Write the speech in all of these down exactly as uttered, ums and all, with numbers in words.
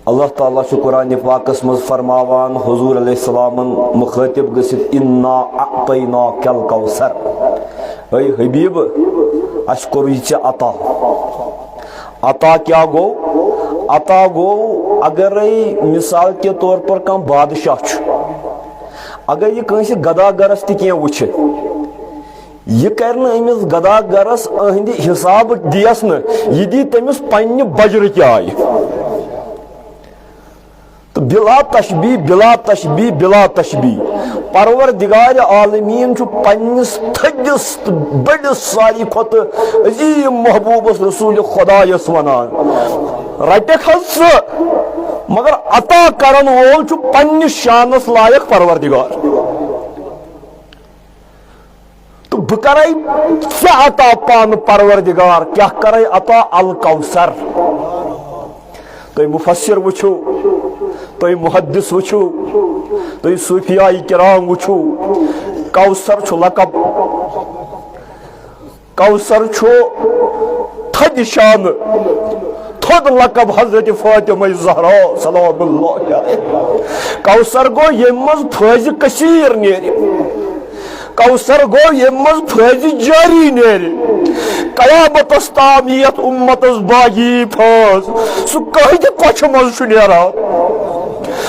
اللہ تعالیٰ چھُ قرآن پاکس منٛز فرماوان، حضور علیہ السلامن مخاطب گٔژھِتھ، "انا اعطیناک الکوثر"۔ اے حبیب، اسہِ کوٚرُے ژےٚ عطا۔ عطا کیٛاہ گوٚو؟ عطا گوٚو، اگرے مثال کے طور پر کانٛہہ بادشاہ چھُ، اگر یہِ کٲنٛسہِ گدا گرس تہِ کینٛہہ وٕچھِ، یہِ کرِ نہٕ أمِس گدا گرس أہنٛدِ حسابہٕ دِیس نہٕ، یہِ دی تٔمِس پننہِ بجرٕ تہِ آیہِ۔ تہٕ بلا تشبیہ، بلا تشبیہ، بلا تشبیہ، پروردگار عالمین چھُ پننِس تھٔدِس تہٕ بٔڑِس، ساروی کھۄتہٕ عظیم محبوبس رسول خدایس ونان، "رٹکھ حظ ژٕ"، مگر عطا کرن وول چھُ پننِس شانس لایق پروردگار۔ تہٕ بہٕ کرے ژےٚ عطا پانہٕ پروردگار، کیٛاہ کرے عطا؟ الکوثر۔ تُہۍ مفسر وٕچھِو، تُہۍ محدث وٕچھِو، تُہۍ صوفیاء کرام وٕچھِو، کوثر چھُ لقب، کوثر چھُ تھدِ شانہٕ تھوٚد لقب حضرت فاطمہ زہرا سلام اللہ علیہا۔ کوثر گوٚو ییٚمہِ منٛز فٲضِ کثیر نیرِ۔ کوثر گوٚو ییٚمہِ منٛز فٲضِ جٲری نیرِ۔ قیامتس تام یِیَتھ اُمتس باقی فٲض۔ سُہ کانٛہہ تہِ کۄچھِ منٛز چھُ نیران۔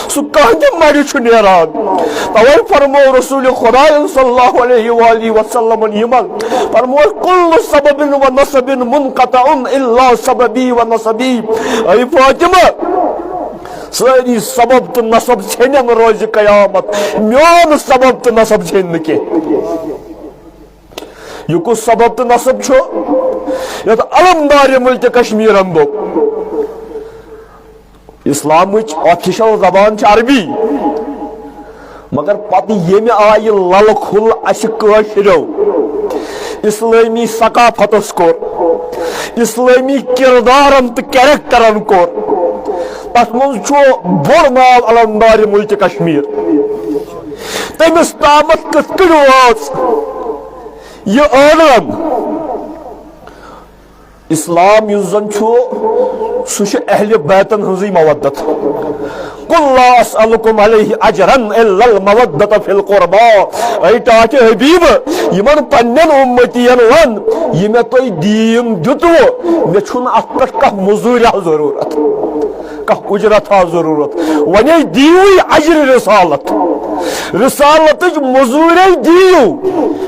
سُہ کانٛہہ تہِ مَرِ چھُ نیران۔ توے فرموو رسول خدایَن صلی اللہ علیہ وآلہ وسلمن یِمن، فرموو، "کل سبب و نسب منقطع الا سببی و نسبی"۔ اے فاطمہ، سٲری سبب تہٕ نسب ژھیٚنن روزِ قیامت، میون سبب تہٕ نسب ژھیٚنہِ نہٕ کینٛہہ۔ یہِ کُس سبب تہٕ نسب چھُ؟ یتھ علمدار ملکِ کشمیرن دوٚپ، اسلامٕچ آفیشل زبان چھِ عربی، مگر پتہٕ ییٚمہِ آیہِ للہٕ کھُل اسہِ کٲشریو اسلٲمی ثقافتس کوٚر، اسلٲمی کردارن تہٕ کیریکٹرن کوٚر، تتھ منٛز چھُ بوٚڑ ناو علمدار ملکِ کشمیر۔ تٔمِس تامتھ کِتھ کٔنۍ وٲژ یہِ ٲلان؟ اسلام یُس زن چھُ، سُہ چھُ اہل بیتن ہٕنٛزٕے مودت۔ "قل لا اسألکم علیہ اجرا الا المودۃ فی القربی"۔ اے ٹاٹھہِ حبیب، یِمن پننٮ۪ن امتین ون، یہِ مےٚ تۄہہِ دیٖن دیُتوٕ، مےٚ چھُنہٕ اتھ پٮ۪ٹھ کانٛہہ مٔزوٗریا ضروٗرت، کانٛہہ اجرتا ضروٗرت، ونے دیٖوٕے اجرِ رسالت، رسالتٕچ مٔزوٗرے دِیِو،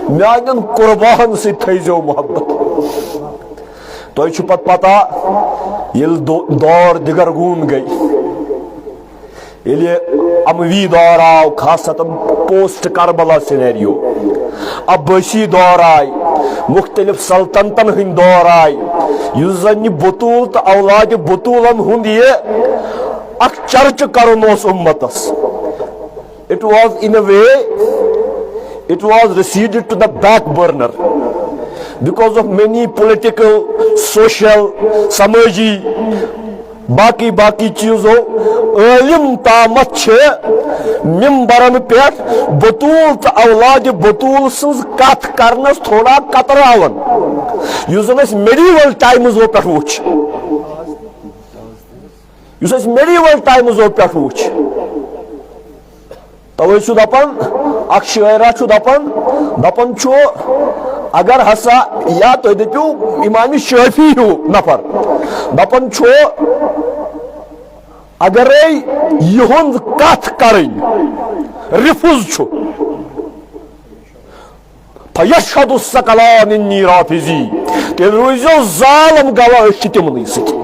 میانٮ۪ن قرباہن سۭتۍ تھٲیزیو محبت۔ تۄہہِ چھُ پتہٕ پتہ، ییٚلہِ دو-، دور دِگرگوٗن گٔے، ییٚلہِ اموی دور آو، خاصتاً پوسٹ کربلا سینیریو، عباسی دور آے، مختلف سلطنتن ہٕنٛدۍ دور آے، یُس زن یہِ بتول تہٕ اولادِ بتولن ہُنٛد یہِ اکھ چرچہٕ کرُن اوس امتس۔ It was, in a way, it was receded to the back burner because of many political, social, سمٲجی، باقی باقی چیزو۔ عٲلم تامتھ چھِ ممبرن پٮ۪ٹھ بتول تہٕ اولادِ بتول سٕنٛز کتھ کرنس تھوڑا کتراوان، یُس زن اسہِ medieval timesو پٮ۪ٹھ وُچھ۔ یُس اسہِ medieval timesو پٮ۪ٹھ وُچھ، توے چھُ دپان، اکھ شٲعرا چھُ دپان، دپان چھُ، اگر ہسا، یا تُہۍ دٔپِو امام شافعی ہیوٗ نفر، دپان چھُ، اگرے یِہُنٛد کتھ کرٕنۍ refuse چھُ، فیشہد الثقلان انی رافضی، تیٚلہِ روٗزیو ظالم گواہ، أسۍ چھِ تِمنٕے سۭتۍ۔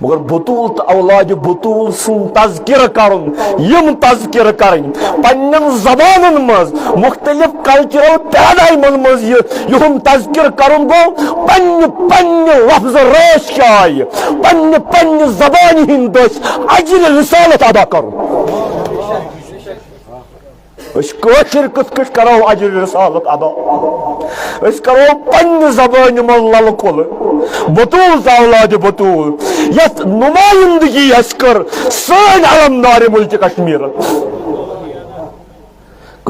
مگر بتول تہٕ اولادِ بتول سُنٛد تذکرٕ کرُن، یِم تذکرٕ کرٕنۍ، پننٮ۪ن زبانن منٛز، مختلف cultural paradigmن منٛز یہِ، یِہُنٛد تذکرٕ کرُن گوٚو پننہِ، پننہِ لفظ رٲچھ جایہِ، پننہِ، پننہِ زبانہِ ہٕنٛدۍ دٔسۍ اجرِ رسالت ادا کرُن۔ أسۍ کٲشِر کِتھ کٔنۍ کرو اجر رسالت ادا؟ أسۍ کرو پننہِ زبٲنہِ منٛز للہٕ کُلہٕ، بتول تہٕ اولادِ بتول، یتھ نمایندگی اسہِ کٔر سٲنۍ علمدارِ ملکِ کشمیرن۔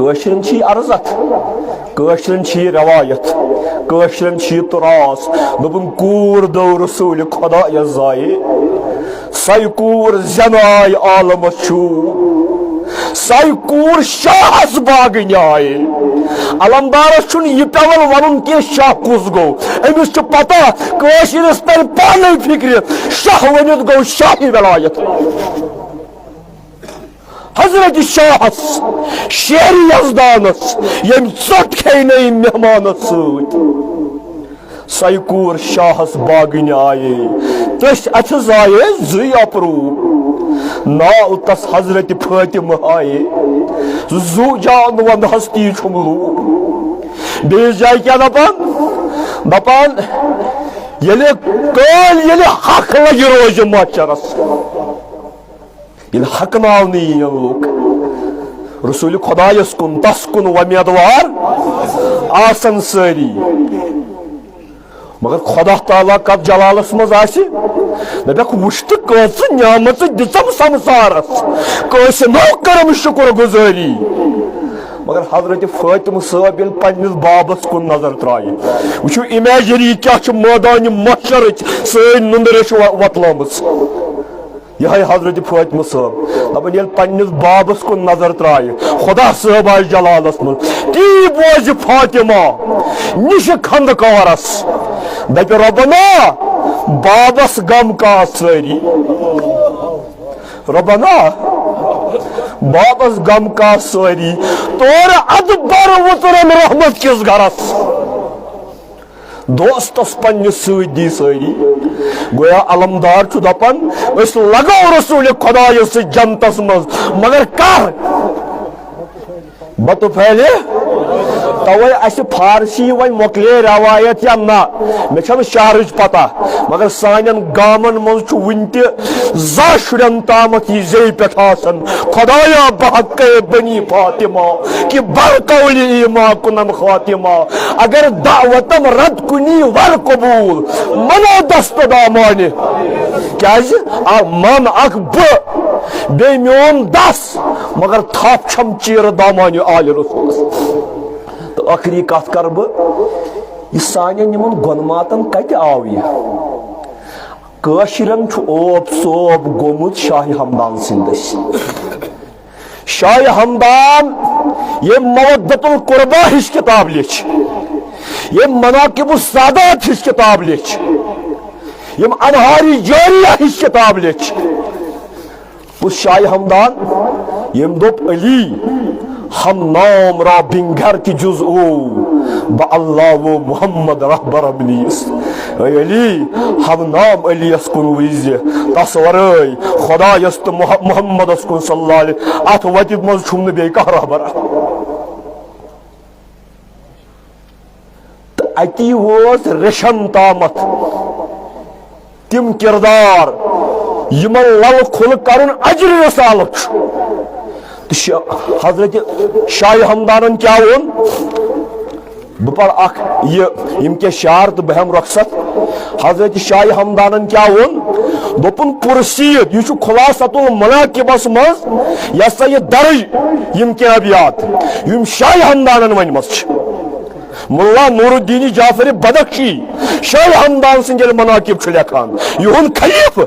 کٲشرٮ۪ن چھِ یہِ عرضت، کٲشرٮ۪ن چھِ یہِ رٮ۪وایت، کٲشرٮ۪ن چھِ یہِ تُراث۔ دوٚپُن، کوٗر دٔو رسوٗلِ خۄدایَس زایہِ، سۄے کوٗر زٮ۪نہٕ آیہِ عالمس چھُ، سۄے کوٗر شاہس باگٕنۍ آیہِ۔ علمدارس چھُنہٕ یہِ پٮ۪وان ونُن کینٛہہ، شاہ کُس گوٚو، أمِس چھُ پتہ، کٲشرِس ترِ پانے فِکرِ، شاہ ؤنِتھ گوٚو شاہی ولایت۔ حضرت شاہس، شیر یزدانس، ییٚمۍ ژوٚٹ کھیٚیہِ نہٕ أمۍ مہمانس سۭتۍ۔ سۄے کوٗر شاہس باگٕنۍ آیے، تٔسۍ اتھِ زایے زٕے اپروٗ۔ ناو تس حضرت فاطمہ آیے، زُو جان ونٛدہس تی چھُم لوٗ۔ بیٚیِس جایہِ کیٛاہ دپان؟ دپان، ییٚلہِ کٲلۍ ییٚلہِ حق لگہِ روزِ محشرس، ییٚلہِ ہۄکھناونہٕ یِیَن لوٗکھ، رسول خۄدایَس کُن، تَس کُن وۄمیدوار آسَن سٲری۔ مگر خۄدا تعالیٰ کَتھ جلالَس منٛز آسہِ، دَپٮ۪کھ، وٕچھ تہٕ کۭژٕ نعمژٕ دِژَم سمسارَس، کٲنٛسہِ نو کٔرٕم شُکر گُزٲری۔ مگر حضرت فاطمہ صٲب ییٚلہِ پنٛنِس بابَس کُن نظر ترٛایہِ، وٕچھِو اِمیجری کیٛاہ چھِ مٲدانِ محشرٕچ سٲنۍ نُندرِ چھِ وۄ-، وۄتلٲمٕژ۔ یِہوٚے حضرت فاطمہ صٲب دَپان، ییٚلہِ پنٛنِس بابَس کُن نظر ترٛایہِ، خۄدا صٲب آسہِ جلالَس منٛز، تی بوزِ فاطمہ نِشہِ کھنٛدٕ کورَس، دَپہِ، رۄبنا، بابَس غم کاس سٲری۔ رۄبنا، بابَس غم کاس سٲری۔ تورٕ اَدٕ بَر وُترَن رحمت کِس گَرَس۔ دوستس پننِس سۭتۍ دی سٲری۔ گویا علمدار چھُ دپان، أسۍ لگو رسول خۄدایس سۭتۍ جنتس منٛز، مگر کر؟ بتہٕ پھلہِ۔ توے اسہِ فارسی وۄنۍ مۄکلے روایت یا نہ، مےٚ چھنہٕ شہرٕچ پتہ، مگر سانٮ۪ن گامن منٛز چھُ وُنہِ تہِ زا شُرٮ۪ن تامتھ یہِ زیٚیہِ پٮ۪ٹھ آسان، خۄدایا بحقے بنی فاطمہ، کہ بر قول ایما کنم خاتمہ۔ اگر دعوتم رد کنی ور قبول، منو دست دامانہِ۔ کیازِ؟ آ، من اکھ بہٕ، بیٚیہِ میون دس، مگر تھپھ چھم چیرٕ دامانہِ آلہِ رسولس۔ تہٕ ٲخری کتھ کرٕ بہٕ، یہِ سانٮ۪ن یِمن گۄنماتن کتہِ آو یہِ؟ کٲشرٮ۪ن چھُ اوپ ژوپ گوٚمُت شاہِ ہمدان سٕنٛدِ دٔسۍ۔ شاہِ ہمدان، ییٚمۍ مودۃ القربیٰ ہِش کِتاب لیٚچھ، ییٚمۍ مناقب السادات ہِش کِتاب لیٚچھ، ییٚمۍ انہارِ جاریہ ہِش کِتاب لیٚچھ، کُس شاہِ ہمدان؟ ییٚمۍ دوٚپ، علی ہم نام را بنگر کہ جز او بہ اللہ و محمد رہبرم نیست۔ اے علی، ہم نام علیس کُن وٕچھزِ، تس ورٲے خۄدایس تہٕ مح-، محمدس کُن صلی اللہ علیہ، اتھ وتہِ منٛز چھُم نہٕ بیٚیہِ کانٛہہ رہبر۔ تہٕ اتی وٲژ ریشن تامتھ تِم کردار، یِمن لل کھُل کرُن اجرِ رسالت چھُ۔ تہٕ شا-، حضرت شاہِ ہمدانن کیٛاہ ووٚن؟ بہٕ پرٕ اکھ یہِ، یِم کینٛہہ شعر تہٕ بہٕ ہٮ۪مہٕ رۄخصت۔ حضرت شاہِ ہمدانن کیٛاہ ووٚن؟ دوٚپُن، پُرسید، یہِ چھُ خلاصۃ المناقبس منٛز، یہِ ہسا یہِ درج، یِم کینٛہہ ابیات، یِم شاہِ ہمدانن ؤنۍمٕژ چھِ۔ ملا نور الدین جعفر بدخشی، شاہِ ہمدان سٕنٛدۍ ییٚلہِ مناقب چھُ لیکھان، یِہُنٛد خلیفہٕ،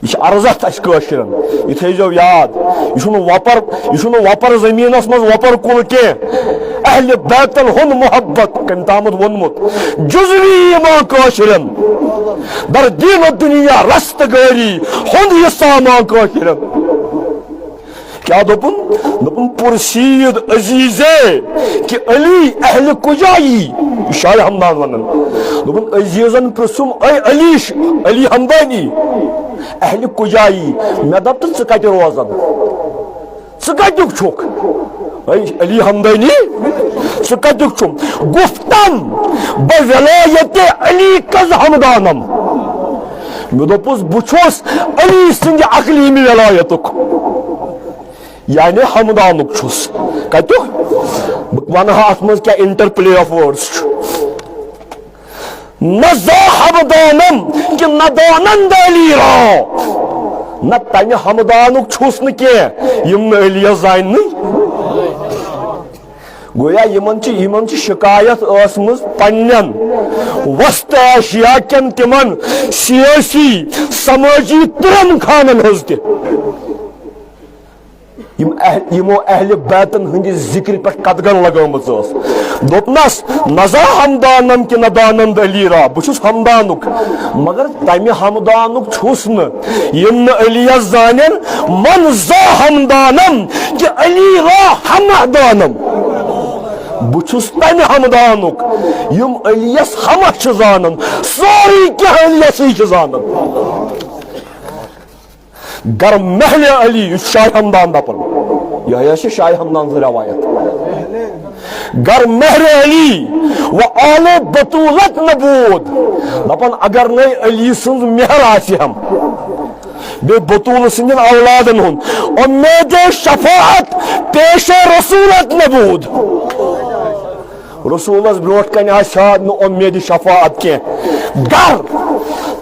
یہِ چھُ عرضت اَسہِ کٲشرٮ۪ن، یہِ تھٲیزیو یاد۔ یہِ چھُنہٕ وۄپر، یہِ چھُنہٕ وۄپر زٔمیٖنَس منٛز وۄپر کُل کینٛہہ۔ اہلِ بیتن ہُنٛد محبت کٔمۍ تامَتھ ووٚنمُت، جزوی ایمان کٲشرٮ۪ن، در دین و دنیا رستگاری ہُنٛد یہِ سامان کٲشرٮ۪ن۔ کیٛاہ دوٚپُن؟ دوٚپُن، پُرسید عزیزے کہ علی اہل کجایی، شاہِ ہمدان ونان۔ دوٚپُن، عزیزن پرٛژھُم، اے علی ش-، علی ہمدانی، اہل کجایی، مےٚ دوٚپ، تہٕ ژٕ کتہِ روزان؟ ژٕ کتیُک چھُکھ؟ اے علی ہمدانی، ژٕ کتیُک چھُکھ؟ گفتم، بہ ولایت علی کز ہمدانم۔ مےٚ دوٚپُس، بہٕ چھُس علی سٕنٛدِ اقلیٖمی ولایتُک۔ یعنی ہمدانُک چھُس۔ کتیُک؟ بہٕ ونہٕ ہا اتھ منٛز کیٛاہ interplay of words چھُ۔ نہ زا ہمدانم کہ نہ دانند علی را۔ نہ تمہِ ہمدانُک چھُس نہٕ کینٛہہ، یِم نہٕ علیس زانہِ نٕے۔ گویا یِمن چھِ، یِمن چھِ شکایت ٲسمٕژ پننٮ۪ن وسط ایشیا کٮ۪ن تِمن سیٲسی سمٲجی تُرن خانن ہٕنٛز تہِ۔ یِم اہل، یِمو اہل بیتن ہٕنٛدِ ذِکرِ پٮ۪ٹھ قدغن لگٲومٕژ ٲس۔ دوٚپنس، "نزا ہمدانم کہِ ندانند علی را"، بہٕ چھُس ہمدانُک، مگر تمہِ ہمدانُک چھُس نہٕ، یِم نہٕ علیس زانن۔ "من زا ہمدانم کہِ علی را ہمہ دانم"، بہٕ چھُس تمہِ ہمدانُک، یِم علیس ہمہ چھِ زانان، سورُے کینٛہہ علیسٕے چھِ زانان۔ "گر مہر علی"، یُس شاہ ہمدان دپان، یہِ ہسا چھِ شاہ ہمدان سٕنٛز روایت۔ "گر مہر علی و آل بطولت نبود"، دپان اگر نَے علی سٕنٛز مہر آسہِ ہم، بیٚیہِ بطول سٕنٛدٮ۪ن اولادن ہُنٛد، "امید شفاعت پیش رسولت نبود"، رسولس برونٹھ کنہِ آسہِ ہا نہٕ امید شفاعت کینٛہہ۔ گر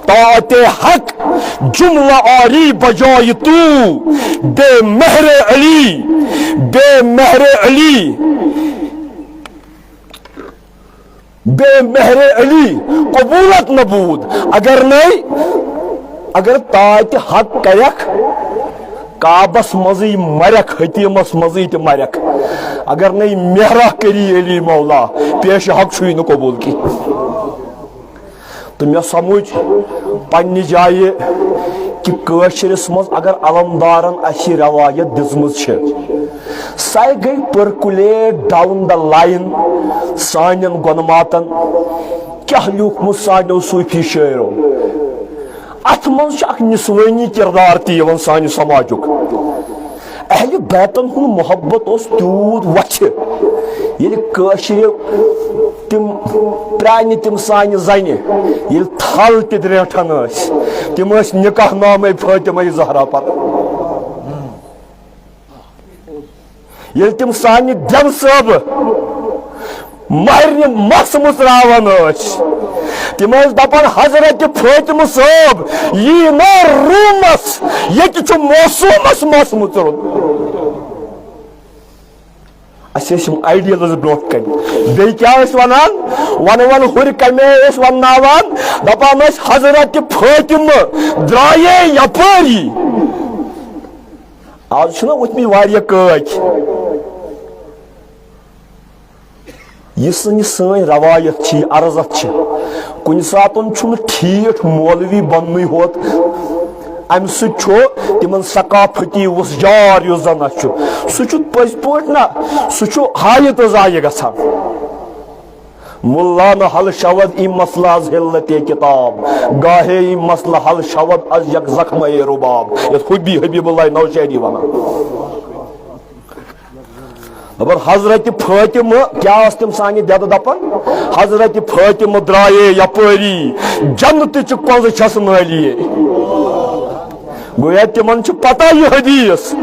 طاعت حق جملہ آری بجایہِ تو، بے مہر علی، بے مہر علی، بے مہر علی قبولت نبود۔ اگر نَے، اگر طاعت حق کرکھ، کعبس منٛزٕے مرکھ، حطیمس منٛزٕے تہِ مرکھ، اگر نَے مہرہ کری علی مولا، پیش حق چھُے نہٕ قبول کینٛہہ۔ تہٕ مےٚ سمجھ پننہِ جایہِ کہِ کٲشرِس منٛز اگر علمدارن اسہِ یہِ روایت دِژمٕژ چھِ، سۄے گٔے percolate down the line سانٮ۪ن گۄنماتن۔ کیٛاہ لیوٗکھمُت سانیو صوٗفی شٲعرو؟ اتھ منٛز چھُ اکھ نسوٲنی کردار تہِ یِوان سانہِ سماجُک۔ اہلِ بیتن ہُنٛد محبت اوس تیوٗت وۄچھِ، ییٚلہِ کٲشرِ تِم پرٛانہِ، تِم سانہِ زنہِ، ییٚلہِ تھل تہِ درینٹھن ٲسۍ، تِم ٲسۍ نکاح نامے فاطمہ زہرا پران۔ ییٚلہِ تِم سانہِ دیوٕ صٲبہٕ مہرنہِ مس مُژراوان ٲسۍ، تِم ٲسۍ دپان، "حضرت فاطمہ صٲب یی نا روٗمس، ییٚتہِ چھُ موسومس مس مُژرُن۔" اسہِ ٲسۍ یِم ideals برونٛٹھ کنہِ۔ بیٚیہِ کیٛاہ ٲسۍ ونان؟ ونہٕ ونہٕ ہُرۍ کمہِ آیہِ ٲسۍ ونناوان؟ دپان ٲسۍ، "حضرت فاطمہ درٛایے یپٲری۔" آز چھِنہ وٕتھمٕتۍ واریاہ کٲکۍ۔ یہِ سٲنۍ، یہِ سٲنۍ روایت چھِ، یہِ عرضت چھِ۔ کُنہِ ساتہٕ چھُنہٕ ٹھیٖٹھ مولوی بننُے ہوت، امہِ سۭتۍ چھُ تِمن ثقافتی وُژھ جار یُس زن اسہِ چھُ، سُہ چھُ پٔزۍ پٲٹھۍ نہ، سُہ چھُ ہایہِ تہٕ زایہِ گژھان۔ مُلا نہٕ حل شود ای مسلہٕ از حلت کتاب، گاہے ای مسلہٕ حل شود از یک زخمے رباب۔ یتھ حبی حبیب اللہ نوشہری ونان۔ دپان حضرت فاطمہ، کیٛاہ ٲس تِم سانہِ دٮ۪دٕ دپان؟ حضرت فاطمہ درٛایے یپٲری، جنتٕچہِ کۄنٛزٕ چھس نٲلیے۔ گویا تِمن چھِ پتہ یہِ حدیث،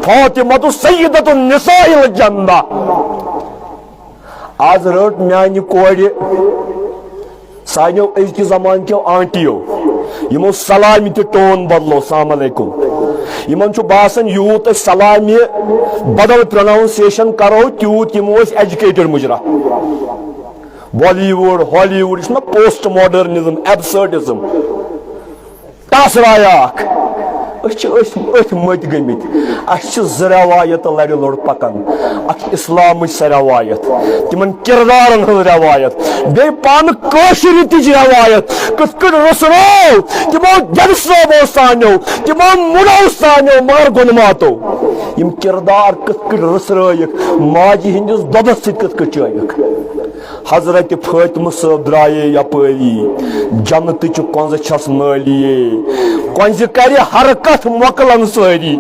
فاطمہ تو سیدۃ النساء الجنہ۔ آز رٔٹ میانہِ کورِ سانیو أزکہِ زمانہٕ کیو آنٹیو، یِمو سلامہِ تہِ tone بدلو، "السلام علیکم"۔ یِمن چھُ باسان، یوٗت أسۍ سلامہِ بدل pronunciation کرو، تیوٗت یِمو أسۍ educated مُجرا۔ بالی وُڈ، ہالی وُڈ، یہِ چھُنہ post modernism، absurdism۔ ٹس رایا اکھ۔ أسۍ چھِ أتھۍ، أتھۍ مٔتۍ گٔمٕتۍ۔ اَسہِ چھِ زٕ روایتہٕ لَرِ لوٚر پَکان۔ اَکھ چھِ اِسلامٕچ سۄ روایت، تِمَن کِردارَن ہٕنٛز روایت، بیٚیہِ پانہٕ کٲشرِ تِچ روایت، کِتھ کٔنۍ رُسرٲو تِمو دٮ۪دٕ صٲبو سانیو، تِمو مُڑو سانیو، مگر گۄنماتو۔ یِم کِردار کِتھ کٔنۍ رُسرٲیِکھ، ماجہِ ہِنٛدِس دۄدَس سۭتۍ کِتھ کٔنۍ چٲوِکھ۔ حضرت فاطمہ صٲب درٛایے یپٲری، جنتٕچہِ کۄنٛزٕ چھس نٲلیے۔ کۄنٛزِ کرِ ہر کتھ مۄکلن سٲری۔